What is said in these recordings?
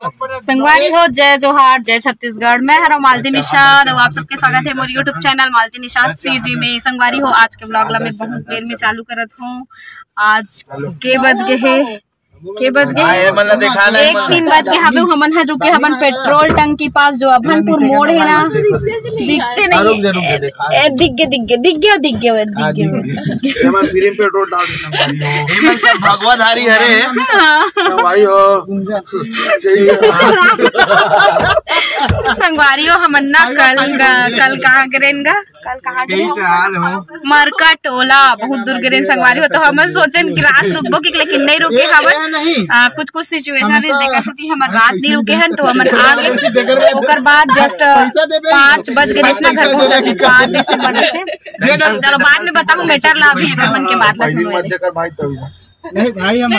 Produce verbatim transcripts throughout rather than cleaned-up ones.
संगवारी हो, जय जोहार, जय छत्तीसगढ़। मैं हरा मालती निषाद और आप सबके स्वागत है मोर YouTube channel Malti Nishad CG में। संगवारी हो, आज के व्लॉग ला मैं बहुत देर में चालू करत हूँ। आज के बज गए है, के बज गए? हाँ, ये मन ला देखा ना, एक तीन बज के हवे। हमन ह रुके हवन पेट्रोल टंकी पास, जो अभनपुर मोड़ है ना, दिखते नहीं। ए, दिख गए, दिख गए, दिख गए, दिख गए, दिख गए। ये मन फ्री में पेट्रोल डाल देना भाई हो। ये मन सब भगवाधारी हरे। हाँ। तो भाई हो। संगवारी हो, हमन ना कल का, कल कहाँ गिरेन गा? कल कहाँ गिरेन? मरका टोला, बहुत दूर गिरेन संगवारी हो। तो हमन सोचेन कि रात रुकबो कि, लेकिन नहीं रुके हवन। आ, कुछ कुछ सिचुएशन है, जेकर सेती हमन रात नहीं रुके हन, तो हमन आ गए। ओकर बाद जस्ट पाँच बज गए, जैसे ना घर पहुंचत ही पाँच जैसे बजे से। चलो, बाद में बताऊँ मैटर ला, अभी एकर मन के बात ला सुनो। भाई, भाई, हम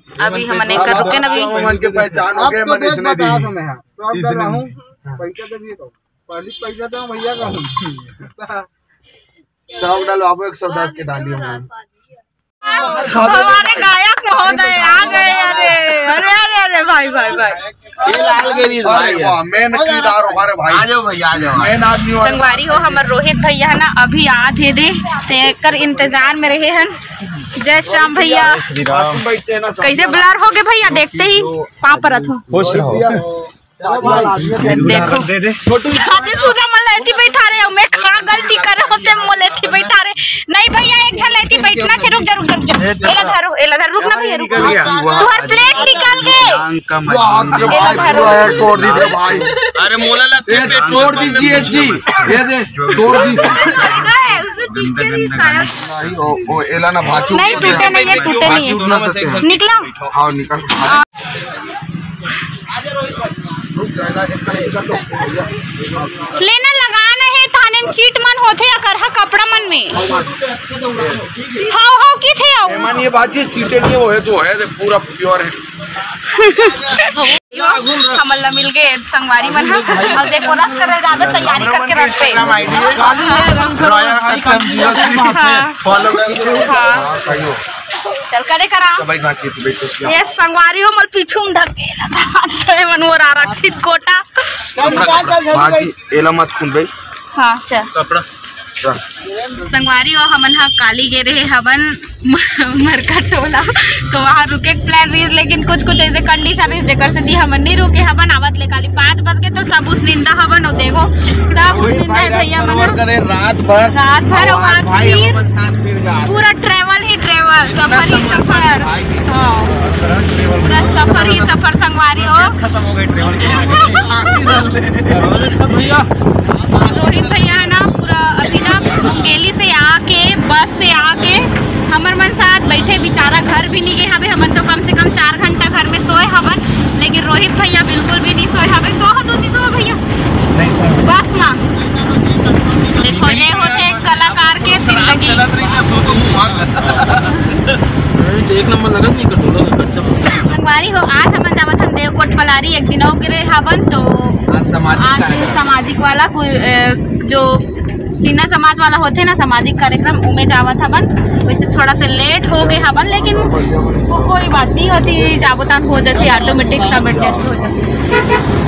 अभी हमन एकर रुके न अभी। हमन के पहचान हो गए, मन इसने दी। सब डलाहूं, पैसा देबी तो। पहली पैसा दो भैया का। सब डलवाबो, एक सौ दस के डाली हमन। हमारे गायक महोदय आ गए। अरे, अरे, अरे, अरे, भाई, भाई, भाई। ये लाल गिरी अरे भाई है। वाह, मेन किरदार हो, अरे भाई। आ जाओ भैया, आ जाओ। मेन आदमी वाला। संगवारी हो, हमर रोहित भैया है ना, अभी आत हे दे, ते एकर इंतजार में रहे हन। जय श्री राम भैया। श्री राम। बैठते हैं ना, कैसे ब्लर हो गए भैया, देखते ही पाँव परत हो। खुश रहो। देखो। दे दे। शादीशुदा मन ला एती बैठा रहे हो, मैं का गलती करे होते मोला एती बैठा रहे। नहीं भैया, एक झन ला एती बैठना छे, रुक जा, रुक जा, रुक जा। एला धरो, एला धरो, रुक ना भैया, रुक। तुहार प्लेट निकल गए। एला धरो। तोड़ दीजिए भाई। अरे मोला ला ए, तोड़ दीजिए जी। ये दे, तोड़ दीजिए। उसमें चिपके नहीं सारा। नहीं, ओ, ओ, एला ना भाचू। नहीं, टूटे नहीं है, टूटे नहीं है। भाचू ना सकते हैं। निकला। हाँ, निकल। लेना लगाना है थाने में चीट मन होथे या करहा कपड़ा मन में। हाव हाव की थे आओ। मन ये बात चीटे नहीं होए तो है, पूरा प्योर है। हमन ला मिल गए संगवारी मन ह। अउ देखो रस करे जाबे तैयारी करके रखते। रॉयल सत्यम जीरो थ्री। हाँ। फॉलो कर दो। हाँ। चल करे करा। तो बैठ बात की, बैठ, बैठ। ये संगवारी हो मोर पीछू में ढकेल था। मन वो आरक्षित कोटा। बाजी एला मत कुन बे। हाँ, चल। कपड़ा। संगवारी हो, हमन ह काली गे रहे हवन मरका टोला, तो वहाँ रुके के प्लान रहिस, लेकिन कुछ कुछ ऐसे कंडीशन रहिस, जेकर सेती हमन नहीं रुके हवन। आवत ले काली पाँच बज के तो सब उसनिंदा हवन, और देखो सब उसनिंदा है भैया मन। करे रात भर, रात भर और आज आज भाई फिर हमन साथ फिर जा। पूरा ट्रैवल ही ट्रैवल, सफर ही सफर। हाँ, पूरा सफर ही सफर संगवारी हो। खत्म हो गए ट्रैवल के। भैया रोहित भैया है ना, पूरा अभी ना मुंगेली से आके, बस से आके हमर मन साथ बैठे, बेचारा घर भी नहीं गए हवे। हमन तो कम से कम चार घंटा घर में सोए हवन, लेकिन रोहित भैया बिल्कुल भी नहीं सोए हवे। सो हो, तू नहीं सो भैया? नहीं सो। बस ना। देखो, ये होथे कलाकार के जिंदगी। चलत रही क्या, सो तो मुंह भाग। एक नंबर लगत नहीं कटोरा, कच्चा पक्का। संगवारी हो, आज हमन जावत हन देवकोट पलारी, एक दिन हो गए हवन, तो आज सामाजिक आज कार्यक्रम। सामाजिक वाला कोई, अ, जो सिन्हा समाज वाला होथे ना, सामाजिक कार्यक्रम, उमे जावत हवन। वैसे थोड़ा सा लेट हो गए हवन, लेकिन को, कोई बात नहीं होती, जाबो तान हो जाती, ऑटोमेटिक सब एडजस्ट हो जाती।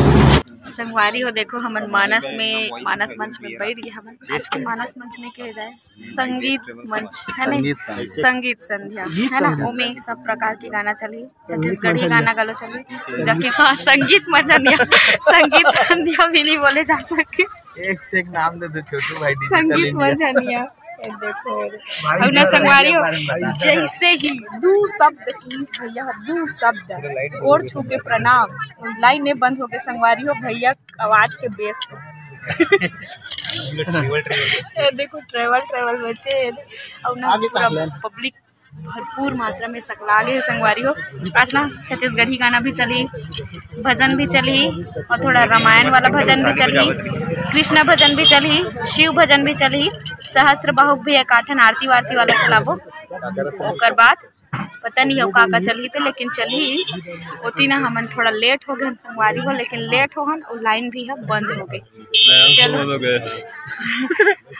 संगवारी हो, देखो हमन मानस में, मानस मंच में बैठ गए हवन। आज के मानस मंच नहीं कहे जाए, संगीत मंच है नहीं, संगीत संध्या। संगीत संध्या है ना, ओमे सब प्रकार के गाना चली, छत्तीसगढ़ी गाना गालो चली, जाके हाँ, संगीत मजनिया, संगीत संध्या भी नहीं बोले जा सके। एक से एक नाम दे दे छोटू भाई, संगीत मजनिया। ये देखो, अब ना संगवारी हो, जैसे ही दू शब्द की भैया, दू शब्द गोड़ छू के प्रणाम, लाइन में बंद हो गए संगवारी हो, भैया आवाज के बेस। ये देखो ट्रैवल ट्रैवल बचे, और ना पूरा पब्लिक भरपूर मात्रा में सकला गे हे संगवारी हो। आज ना छत्तीसगढ़ी गाना भी चली, भजन भी चली, और थोड़ा रामायण वाला भजन भी चली, कृष्णा भजन भी चली, शिव भजन भी चली, सहस्त्र बाहुक भी एकाठन आरती वारती वाला चलाबो। ओकर बाद पता नहीं हो का का चलही ते, लेकिन चलही। ओती ना हमन थोड़ा लेट हो गए संगवारी हो, लेकिन लेट हो हन और लाइन भी है बंद हो गई। चलो।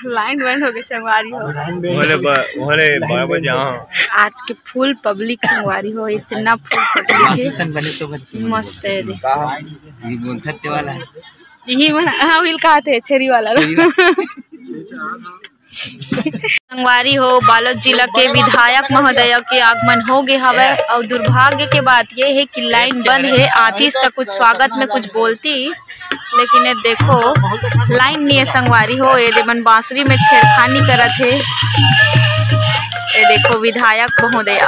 लाइन बंद हो गई संगवारी हो। आज के फुल पब्लिक संगवारी हो, इतना फुल पब्लिक है। मस्त है दे। यही मन, हाँ, हिल कहा थे छेरी वाला। संगवारी हो, बालोद जिला के विधायक महोदय के आगमन हो गए हवे। और दुर्भाग्य के बात ये है कि लाइन बंद है, आतीस तक कुछ स्वागत में कुछ बोलतीस, लेकिन ये देखो लाइन नहीं है संगवारी हो। ये दे मन बांसुरी में छेड़खानी करत है। ये देखो विधायक महोदय,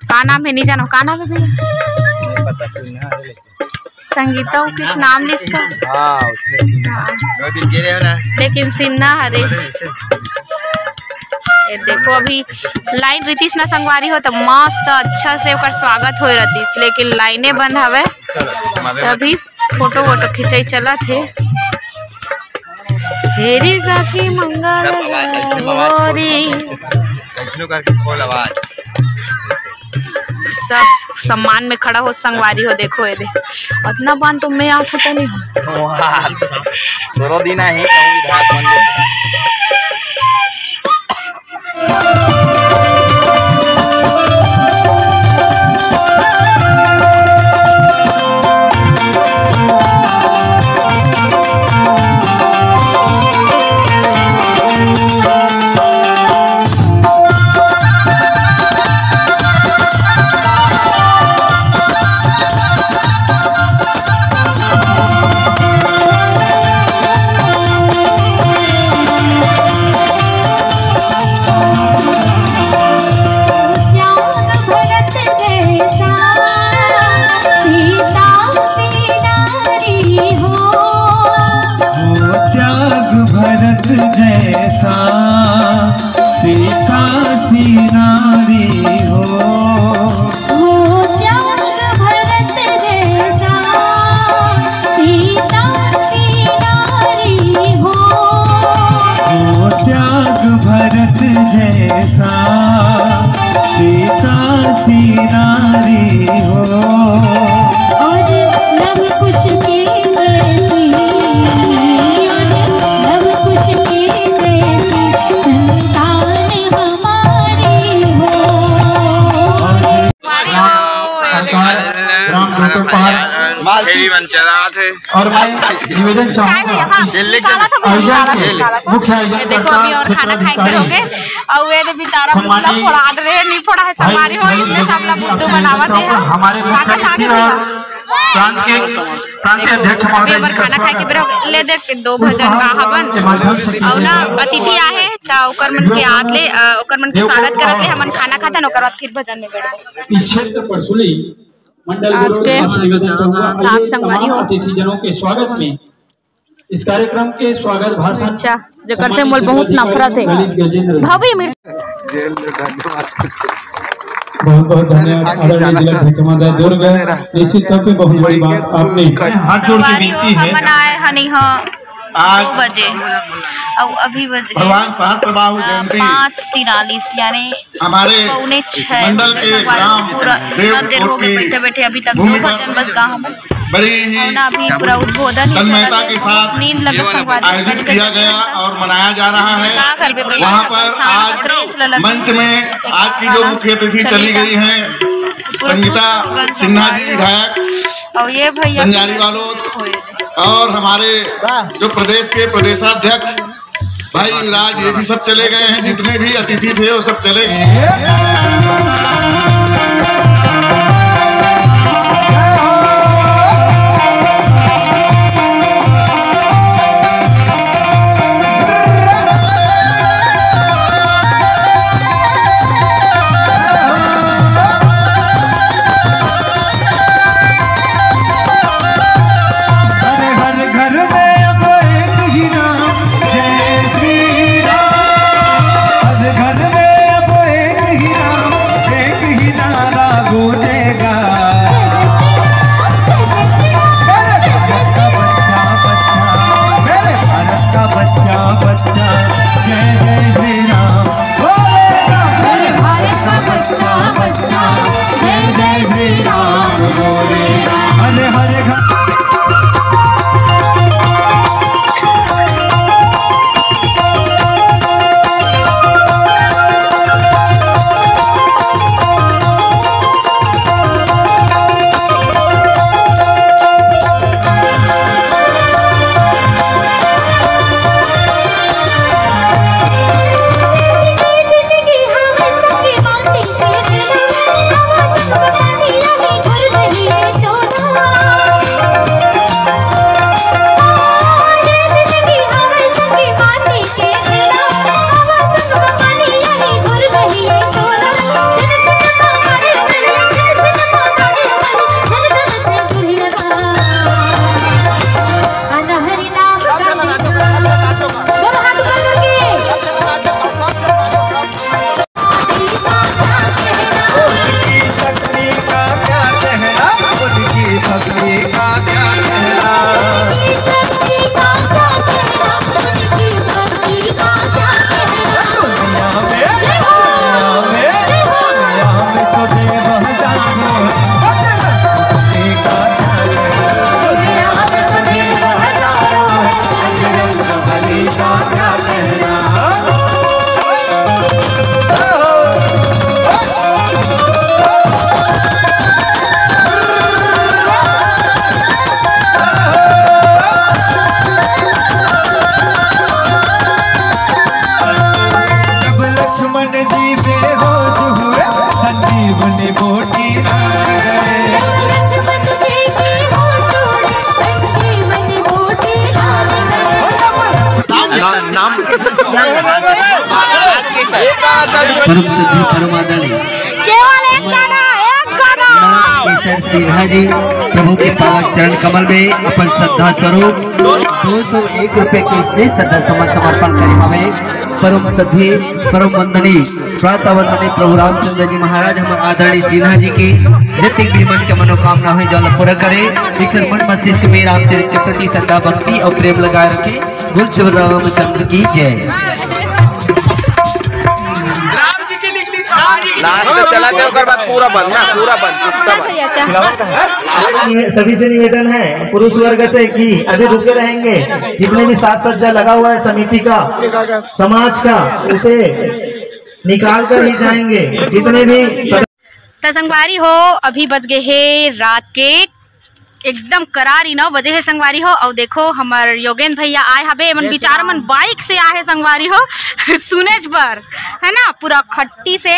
का नाम है नहीं जानो, का नाम है भैया? संगीता हो किस नाम लिस का? हाँ, उसने सिन्हा। हाँ। दो दिन गिरे हो ना। लेकिन सिन्हा हरे। ये देखो अभी लाइन रीतिस ना संगवारी हो तो मस्त अच्छा से ओकर स्वागत होए रहतीस, लेकिन लाइने बंद हवे। तो अभी फोटो वोटो खिंचाई चलत हे। हेरी साखी मंगल गौरी। कैसनो करके खोल आवाज। सब सम्मान में खड़ा हो संगवारी हो, देखो ये दे। अतना बान तो मैं आ फुटा नहीं। वाह, तोरो दिन आहे, कहूँ विधायक बन गए। और मैं निवेदन चाहूंगा, मुख्य आयोजन, देखो अभी और खाना खाए के रहोगे। और ये बेचारा मुसला फोड़ा रहे, नहीं फोड़ा है, संगवारी हो, इतने सबला बुद्धू बनावत है। हमारे मुख्य अतिथि और प्रांत के, प्रांत के अध्यक्ष महोदय जी का खाना खाए के बेरा ले देख के दो भजन गा हवन। और ना अतिथि आहे त ओकर मन के आत ले, अ, ओकर मन के स्वागत करत ले हमन खाना खाथन, ओकर बाद फिर भजन में बैठबो। इस क्षेत्र परसुली मंडल आज के साफ संगवारी हो। अतिथि जनों के स्वागत में इस कार्यक्रम के स्वागत भाषण, अच्छा, जेकर से मोल बहुत नफरत है। भाभी मिर्च। बहुत बहुत धन्यवाद आदरणीय जिला भिकमादा दुर्ग। निश्चित तौर पे बहुत बड़ी बात आपने हाथ जोड़ के विनती है। हमन आए हनी ह आज दो बजे, और अभी बजे भगवान सहस्त्र बाहु जयंती पाँच तिरालीस, यानी हमारे पौने छह मंडल के ग्राम पूरा इतना देर हो गए बैठे बैठे, अभी तक दो भजन बस गा हमन। बड़ी ही अभी पूरा उद्बोधन ही तन्मयता के साथ नींद लगा संगवारी आयोजित किया गया और मनाया जा रहा है। वहाँ पर आज मंच में आज की जो मुख्य अतिथि चली गई हैं संगीता सिन्हा जी, विधायक और ये भैया संजारी वालों, और हमारे जो प्रदेश के प्रदेशाध्यक्ष भाई युवराज, ये भी सब चले गए हैं, जितने भी अतिथि थे वो सब चले गए। परम सद्गुरु परम आदरणीय केवल एक गाना, एक गाना। केशर सिन्हा जी प्रभु के पावन चरण कमल में अपन श्रद्धा स्वरूप दो सौ एक रुपए के स्नेह श्रद्धा सुमन समर्पण करे हवे। परम सद्गुरु परम वंदनीय प्रातः वंदनीय प्रभु रामचंद्र जी महाराज हमर आदरणीय सिन्हा जी के जतिक भी मन के मनोकामना होय, जौन पूरा करे। एकर मन मस्तिष्क में रामचरित के प्रति श्रद्धा भक्ति और प्रेम लगाए रखे। बोल श्री रामचंद्र की जय। लास्ट में चला जाए, ओकर बाद पूरा बंद ना, पूरा बंद, चुपचाप बंद। सभी से निवेदन है पुरुष वर्ग से कि अभी रुके रहेंगे, जितने भी साज सज्जा लगा हुआ है समिति का, समाज का, उसे निकाल कर ही जाएंगे। जितने भी त संगवारी हो, अभी बज गए हे रात के एकदम करारी नौ बजे हे संगवारी हो। अउ देखो, हमर योगेंद्र भैया आए हबे, एमन बिचारा मन बाइक से आए हे संगवारी हो सुनेच बर, है ना, पूरा खट्टी से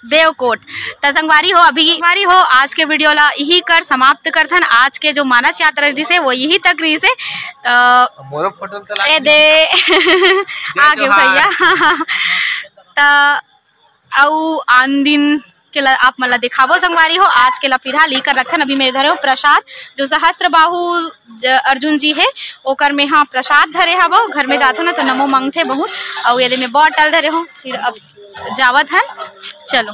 देवकोट। त संगवारी हो, अभी संगवारी हो, आज के वीडियो ला यही कर समाप्त करथन। आज के जो मानस यात्रा रहिस हे, वो यही तक रहिस हे। त ए दे आगे भैया। त अउ आन दिन के ला आप मन ला दिखाबो संगवारी हो। आज के ला फिलहाल ई कर रखथन। अभी मैं धरे हो प्रसाद, जो सहस्त्र बाहु ज-, अर्जुन जी हे, ओकर में हाँ प्रसाद धरे हवो। घर में जाथो ना तो नमो मांगथे बहुत। अउ एदे में बॉटल धरे हो, फिर अब जावत हन। चलो।